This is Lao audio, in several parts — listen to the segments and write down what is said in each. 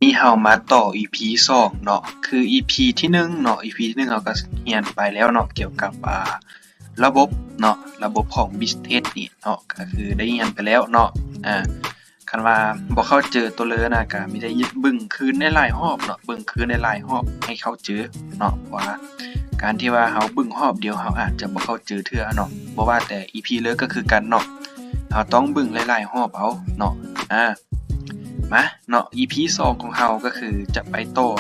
ນີ້ເຮົາມາຕໍ່ ອີພີສອງເນາະ ຄື ອີພີທີໜຶ່ງເນາະ ອີພີທີໜຶ່ງເຮົາກໍຮຽນໄປແລ້ວເນາະ ກ່ຽວກັບ ອ່າ ລະບົບເນາະ ລະບົບຂອງ Bitrate ນີ້ເນາະ ກໍຄືໄດ້ຮຽນໄປແລ້ວເນາະ ອ່າ ຄັນວ່າບໍ່ເຂົ້າໃຈຕົວເລີນະ ກໍມີແຕ່ເບິ່ງຄືນຫຼາຍໆຮອບເນາະ ເບິ່ງຄືນຫຼາຍໆຮອບໃຫ້ເຂົ້າໃຈເນາະ ເພາະວ່າການທີ່ວ່າເຮົາເບິ່ງຮອບດຽວ ເຮົາອາດຈະບໍ່ເຂົ້າໃຈເທື່ອເນາະ ບໍ່ວ່າແຕ່ ອີພີເລີກກໍຄືກັນເນາະ ເຮົາຕ້ອງເບິ່ງຫຼາຍໆຮອບເອົາເນາະ ອ່າ ມາເນາະ ອີພີສອງຂອງເຮົາກໍຄືຈະໄປຕໍ່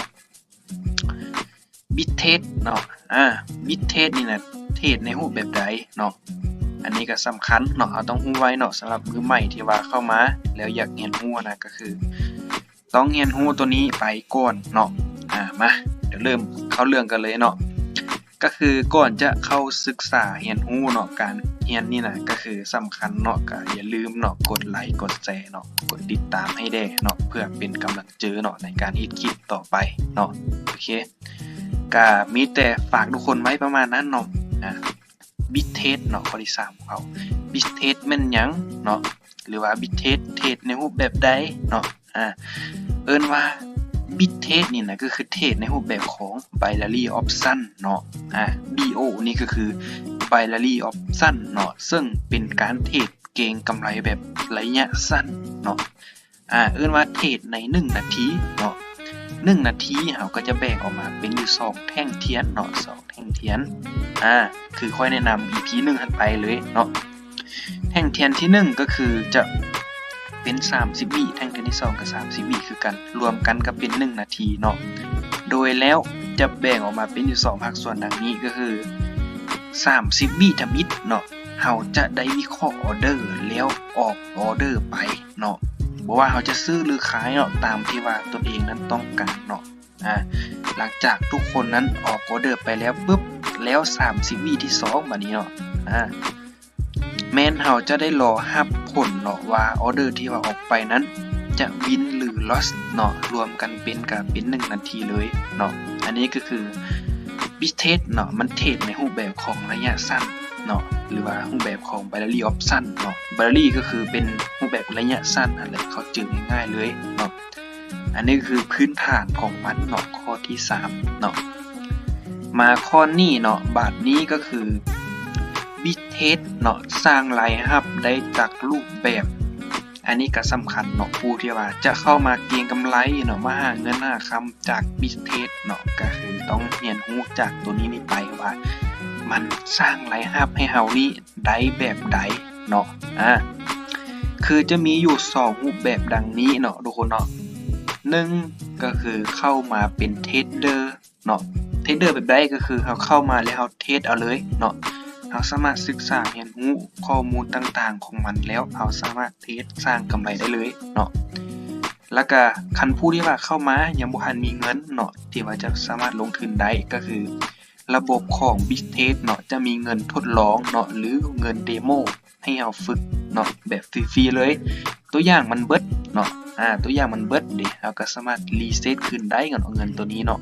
Bitrate ເນາະ ອ່າ Bitrate ນີ້ນະ ເທຣດໃນຮູບແບບໃດເນາະ ອັນນີ້ກໍສຳຄັນເນາະ ເຮົາຕ້ອງຮູ້ໄວ້ເນາະ ສຳລັບມືໃໝ່ທີ່ວ່າເຂົ້າມາແລ້ວຢາກຮຽນຮູ້ນະ ກໍຄືຕ້ອງຮຽນຮູ້ຕົວນີ້ໄປກ່ອນເນາະ ອ່າ ມາ ດຽວເລີ່ມເຂົ້າເລື່ອງກັນເລີຍເນາະ ກໍຄືກ່ອນຈະເຂົ້າສຶກສາຮຽນຮູ້ເນາະ ການຮຽນນີ້ນະ ກໍຄືສຳຄັນເນາະ ກໍຢ່າລືມເນາະ ກົດໄລ ກົດແຊເນາະ ກົດຕິດຕາມໃຫ້ແດ່ເນາະ ເພື່ອເປັນກຳລັງໃຈເນາະ ໃນການເຮັດຄລິບຕໍ່ໄປເນາະ ໂອເຄ ກະມີແຕ່ຝາກທຸກຄົນໄວ້ປະມານນັ້ນເນາະ ອ່າ Bitrate ເນາະ ຂໍ້ທີສາມຂອງເຮົາ Bitrate ແມ່ນຫຍັງເນາະ ຫຼືວ່າ Bitrate ເທຣດໃນຮູບແບບໃດເນາະ ອ່າ ເອີ້ນວ່າ Bitrate ນີ້ນະ ກໍຄືເທຣດໃນຮູບແບບຂອງ Binary Option ເນາະ ອ່າ ບີ ໂອ ນີ້ກໍຄື Binary Option ເນາະ ເຊິ່ງເປັນການເທຣດເກັງກຳໄລແບບໄລຍະສັ້ນເນາະ ອ່າ ເອີ້ນວ່າເທຣດໃນໜຶ່ງນາທີເນາະ ໜຶ່ງນາທີເຮົາກໍຈະແບ່ງອອກມາເປັນຢູ່ສອງແທ່ງທຽນເນາະ ສອງແທ່ງທຽນ ອ່າ ຄືຂ້ອຍແນະນຳ ອີພີໜຶ່ງຫັ້ນໄປເລີຍເນາະ ແທ່ງທຽນທີໜຶ່ງກໍຄືຈະເປັນສາມສິບວິ ແທ່ງທຽນທີສອງກໍສາມສິບວິຄືກັນ ລວມກັນກໍເປັນໜຶ່ງນາທີເນາະ ໂດຍແລ້ວຈະແບ່ງອອກມາເປັນຢູ່ສອງພາກສ່ວນດັ່ງນີ້ ກໍຄືສາມສິບວິທຳອິດເນາະ ເຮົາຈະໄດ້ວິເຄາະອໍເດີ ແລ້ວອອກອໍເດີໄປເນາະ ບໍ່ວ່າເຮົາຈະຊື້ຫຼືຂາຍເນາະ ຕາມທີ່ວ່າຕົນເອງນັ້ນຕ້ອງການເນາະ ອ່າ ຫຼັງຈາກທຸກຄົນນັ້ນອອກອໍເດີໄປແລ້ວປຶບ ແລ້ວສາມສິບວິທີສອງບາດນີ້ເນາະ ອ່າ ແມ່ນເຮົາຈະໄດ້ລໍຮັບຜົນເນາະ ວ່າອໍເດີທີ່ວ່າອອກໄປນັ້ນຈະວິນ ຫຼື ລອສ ເນາະ ລວມກັນເປັນ ກະເປັນໜຶ່ງນາທີເລີຍເນາະ ອັນນີ້ກໍຄື Bitrate ເນາະ ມັນເທຣດໃນຮູບແບບຂອງໄລຍະສັ້ນເນາະ ຫຼືວ່າຮູບແບບຂອງ Binary Option ເນາະ Binary ກໍຄືເປັນຮູບແບບໄລຍະສັ້ນຫັ້ນແຫຼະ ເຂົ້າໃຈງ່າຍໆເລີຍເນາະ ອັນນີ້ຄືພື້ນຖານຂອງມັນເນາະ ຂໍ້ທີສາມເນາະ ມາຂໍ້ນີ້ເນາະ ບາດນີ້ກໍຄື Bitrate ເນາະ ສ້າງລາຍຮັບໄດ້ຈັກຮູບແບບ ອັນນີ້ກໍສຳຄັນເນາະ ຜູ້ທີ່ວ່າຈະເຂົ້າມາເກັງກຳໄລເນາະ ມາຫາເງິນຫາຄຳຈາກ Bitrate ເນາະ ກໍຄືຕ້ອງຮຽນຮູ້ຈາກຕົວນີ້ນີ້ໄປວ່າ ມັນສ້າງລາຍຮັບໃຫ້ເຮົານີ້ ໄດ້ແບບໃດເນາະ ອ່າ ຄືຈະມີຢູ່ສອງຮູບແບບດັ່ງນີ້ເນາະທຸກຄົນເນາະ ໜຶ່ງ ກໍຄືເຂົ້າມາເປັນເທຣດເດີເນາະ ເທຣດເດີແບບໃດ ກໍຄືເຮົາເຂົ້າມາແລ້ວເຮົາເທຣດເອົາເລີຍເນາະ ເຮົາສາມາດສຶກສາຮຽນຮູ້ຂໍ້ມູນຕ່າງໆຂອງມັນແລ້ວ ເຮົາສາມາດເທຣດສ້າງກຳໄລໄດ້ເລີຍເນາະ ແລ້ວກະຄັນຜູ້ທີ່ວ່າເຂົ້າມາຍັງບໍ່ທັນມີເງິນເນາະ ທີ່ວ່າຈະສາມາດລົງທຶນໄດ້ ກໍຄືລະບົບຂອງ Bitrate ເນາະ ຈະມີເງິນທົດລອງເນາະ ຫຼື ເງິນເດໂມໃຫ້ເຮົາຝຶກເນາະ ແບບຟຣີໆເລີຍ ຕົວຢ່າງມັນເບິດເນາະ ອ່າ ຕົວຢ່າງມັນເບິດເດ ເຮົາກໍສາມາດຣີເຊັດຄືນໄດ້ເນາະ ເງິນຕົວນີ້ເນາະ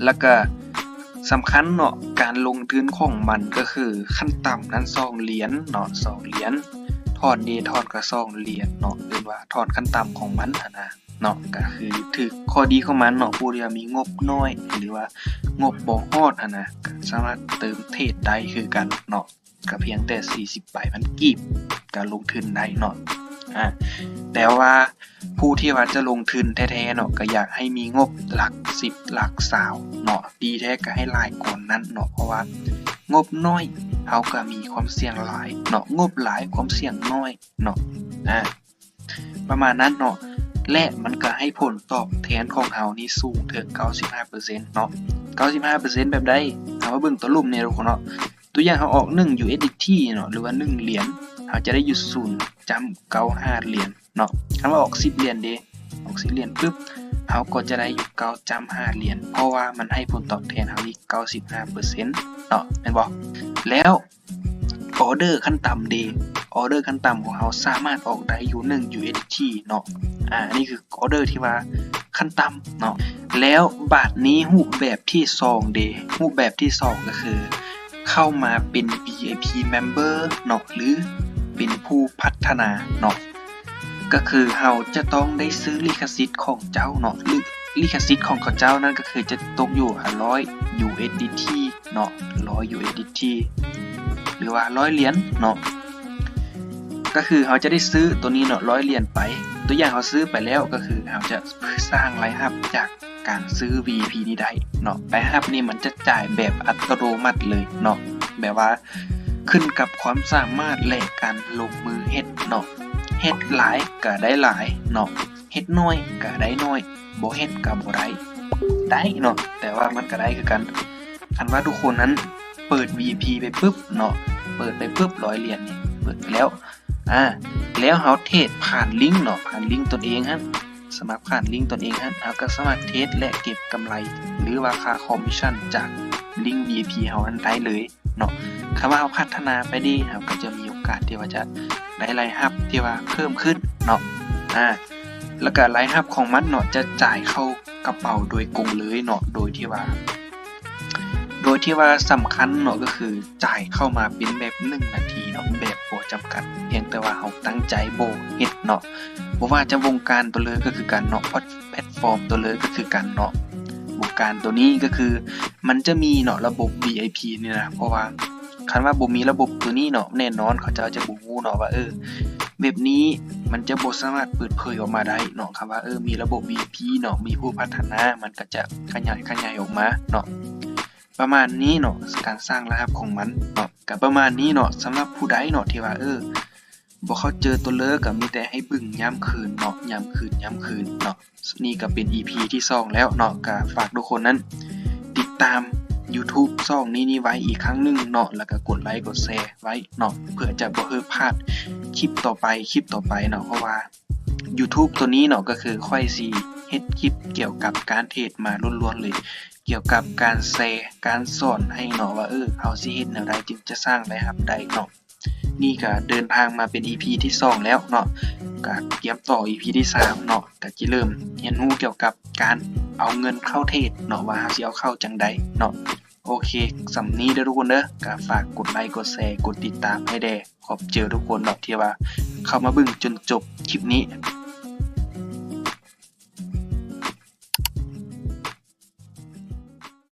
ແລ້ວກະສຳຄັນເນາະ ການລົງທຶນຂອງມັນກໍຄືຂັ້ນຕ່ຳນັ້ນສອງຫຼຽນເນາະ ສອງຫຼຽນ ຖອນເດ ຖອນກໍສອງຫຼຽນເນາະ ເອີ້ນວ່າຖອນຂັ້ນຕ່ຳຂອງມັນຫັ້ນນະ ເນາະ ກໍຄືຖືກຂໍ້ດີຂອງມັນເນາະ ຜູ້ທີ່ວ່າມີງົບນ້ອຍ ຫຼືວ່າງົບບໍ່ຮອດຫັ້ນນະ ກໍສາມາດເຕີມເທຣດໄດ້ຄືກັນເນາະ ກໍພຽງແຕ່ສີ່ສິບປາຍພັນກີບ ກໍລົງທຶນໄດ້ເນາະ ອ່າ ແຕ່ວ່າຜູ້ທີ່ວ່າຈະລົງທຶນແທ້ໆເນາະ ກໍຢາກໃຫ້ມີງົບຫຼັກສິບ ຫຼັກຊາວເນາະ ດີແທ້ກໍໃຫ້ຫຼາຍກວ່ານັ້ນເນາະ ເພາະວ່າງົບນ້ອຍ ເຮົາກໍມີຄວາມສ່ຽງຫຼາຍເນາະ ງົບຫຼາຍ ຄວາມສ່ຽງນ້ອຍເນາະ ອ່າ ປະມານນັ້ນເນາະ ແລະ ມັນກໍໃຫ້ຜົນຕອບແທນຂອງເຮົານີ້ສູງເຖິງເກົ້າສິບຫ້າເປີເຊັນເນາະ ເກົ້າສິບຫ້າເປີເຊັນແບບໃດ ເຮົາມາເບິ່ງຕົວລຸ່ມນີ້ທຸກຄົນເນາະ ຕົວຢ່າງເຮົາອອກໜຶ່ງ USDT ເນາະ ຫຼືວ່າໜຶ່ງຫຼຽນ ເຮົາຈະໄດ້ຢູ່ສູນຈຸດເກົ້າຫ້າຫຼຽນເນາະ ຄັນວ່າອອກສິບຫຼຽນເດ ອອກສິບຫຼຽນປຶບ ເຮົາກໍຈະໄດ້ຢູ່ເກົ້າຈຸດຫ້າຫຼຽນ ເພາະວ່າມັນໃຫ້ຜົນຕອບແທນເຮົານີ້ເກົ້າສິບຫ້າເປີເຊັນເນາະ ແມ່ນບໍ່ ແລ້ວ ອໍເດີຂັ້ນຕ່ຳເດ ອໍເດີຂັ້ນຕ່ຳຂອງເຮົາສາມາດອອກໄດ້ຢູ່ໜຶ່ງ USDT ເນາະ ອ່າ ອັນນີ້ຄືອໍເດີທີ່ວ່າຂັ້ນຕ່ຳເນາະ ແລ້ວບາດນີ້ຮູບແບບທີສອງເດ ຮູບແບບທີສອງກໍຄືເຂົ້າມາເປັນ VIP member ເນາະ ຫຼື ເປັນຜູ້ພັດທະນາເນາະ ກໍຄືເຮົາຈະຕ້ອງໄດ້ຊື້ລິຂະສິດຂອງເຈົ້າເນາະ ຫຼືລິຂະສິດຂອງເຂົາເຈົ້ານັ້ນກໍຄືຈະຕົກຢູ່ຫ້າຮ້ອຍ USDT ເນາະ ຮ້ອຍ USDT ຫຼືວ່າຮ້ອຍຫຼຽນເນາະ ກໍຄືເຮົາຈະໄດ້ຊື້ໂຕນີ້ເນາະ ຮ້ອຍຫຼຽນໄປ ຕົວຢ່າງເຮົາຊື້ໄປແລ້ວ ກໍຄືເຮົາຈະສ້າງລາຍຮັບຈາກການຊື້ VIP ນີ້ໄດ້ເນາະ ລາຍຮັບນີ້ມັນຈະຈ່າຍແບບອັດຕະໂນມັດເລີຍເນາະ ແບບວ່າຂຶ້ນກັບຄວາມສາມາດ ແລະ ການລົງມືເຮັດເນາະ ເຮັດຫຼາຍກໍໄດ້ຫຼາຍເນາະ ເຮັດໜ້ອຍກໍໄດ້ໜ້ອຍ ບໍ່ເຮັດກໍບໍ່ໄດ້ ໄດ້ເນາະ ແຕ່ວ່າມັນກໍໄດ້ຄືກັນ ຄັນວ່າທຸກຄົນນັ້ນເປີດ VIP ໄປປຶບເນາະ ເປີດໄປປຶບ ຮ້ອຍຫຼຽນນີ້ ເປີດໄປແລ້ວ ອາ ແລ້ວເຮົາເທຣດຜ່ານລິງເນາະ ຜ່ານລິງຕົນເອງຫັ້ນ ສະໝັກຜ່ານລິງຕົນເອງຫັ້ນ ເຮົາກໍສາມາດເທຣດ ແລະ ເກັບກຳໄລ ຫຼືວ່າຄ່າຄອມມິດຊັນຈາກລິງ VIP ເຮົາຫັ້ນໄດ້ເລີຍເນາະ ຄັນວ່າເຮົາພັດທະນາໄປເດ ເຮົາກໍຈະມີໂອກາດທີ່ວ່າຈະໄດ້ລາຍຮັບທີ່ວ່າເພີ່ມຂຶ້ນເນາະ ອາ ແລ້ວກໍລາຍຮັບຂອງມັນເນາະ ຈະຈ່າຍເຂົ້າກະເປົາໂດຍກົງເລີຍເນາະ ໂດຍທີ່ວ່າ ໂດຍທີ່ວ່າສຳຄັນເນາະ ກໍຄືຈ່າຍເຂົ້າມາເປັນແບບໜຶ່ງນາທີເນາະ ແບບບໍ່ຈຳກັດ ພຽງແຕ່ວ່າເຮົາຕັ້ງໃຈບໍ່ເຮັດເນາະ ບໍ່ວ່າຈະວົງການຕົວເລີກກໍຄືກັນເນາະ ແພລດຟອມຕົວເລີກກໍຄືກັນເນາະ ວົງການຕົວນີ້ກໍຄືມັນຈະມີເນາະ ລະບົບ VIP ນີ້ນະ ເພາະວ່າຄັນວ່າບໍ່ມີລະບົບຕົວນີ້ເນາະ ແນ່ນອນເຂົາເຈົ້າຈະບໍ່ຮູ້ເນາະວ່າ ເອີ ແບບນີ້ມັນຈະບໍ່ສາມາດເປີດເຜີຍອອກມາໄດ້ເນາະ ຄັນວ່າ ເອີ ມີລະບົບ VIP ເນາະ ມີຜູ້ພັດທະນາ ມັນກໍຈະຂະຫຍາຍ ຂະຫຍາຍອອກມາເນາະ ປະມານນີ້ເນາະ ການສ້າງລາຍຮັບຂອງມັນເນາະ ກໍປະມານນີ້ເນາະ ສຳລັບຜູ້ໃດເນາະ ທີ່ວ່າ ເອີ ບໍ່ເຂົ້າໃຈຕົວເລີກ ກໍມີແຕ່ໃຫ້ເບິ່ງຍາມຄືນເນາະ ຍາມຄືນ ຍາມຄືນເນາະ ນີ້ກໍເປັນ ອີພີ ທີສອງແລ້ວເນາະ ກໍຝາກທຸກຄົນນັ້ນຕິດຕາມ YouTube ຊ່ອງນີ້ນີ້ໄວ້ອີກຄັ້ງໜຶ່ງເນາະ ແລ້ວກໍກົດໄລກົດແຊໄວ້ເນາະ ເພື່ອຈະບໍ່ໃຫ້ພາດຄລິບຕໍ່ໄປ ຄລິບຕໍ່ໄປເນາະ ເພາະວ່າ YouTube ຕົວນີ້ເນາະ ກໍຄືຂ້ອຍຊິເຮັດຄລິບກ່ຽວກັບການເທຣດມາລ້ວນໆເລີຍ ກ່ຽວກັບການແຊ ການສອນໃຫ້ເນາະ ວ່າ ເອີ ເຮົາຊິເຮັດແນວໃດຈຶ່ງຈະສ້າງລາຍຮັບໄດ້ເນາະ ນີ້ກໍເດີນທາງມາເປັນ ອີພີ ທີສອງແລ້ວເນາະ ກໍກຽມຕໍ່ ອີພີ ທີສາມເນາະ ກໍຈະເລີ່ມຮຽນຮູ້ກ່ຽວກັບການເອົາເງິນເຂົ້າເທຣດເນາະ ວ່າເຮົາຊິເອົາເຂົ້າຈັ່ງໃດເນາະ ໂອເຄ ສ່ຳນີ້ເດີທຸກຄົນເດີ ກໍຝາກກົດໄລ ກົດແຊ ກົດຕິດຕາມໃຫ້ແດ່ ຂອບໃຈທຸກຄົນເນາະ ທີ່ວ່າເຂົ້າມາເບິ່ງຈົນຈົບຄລິບນີ້.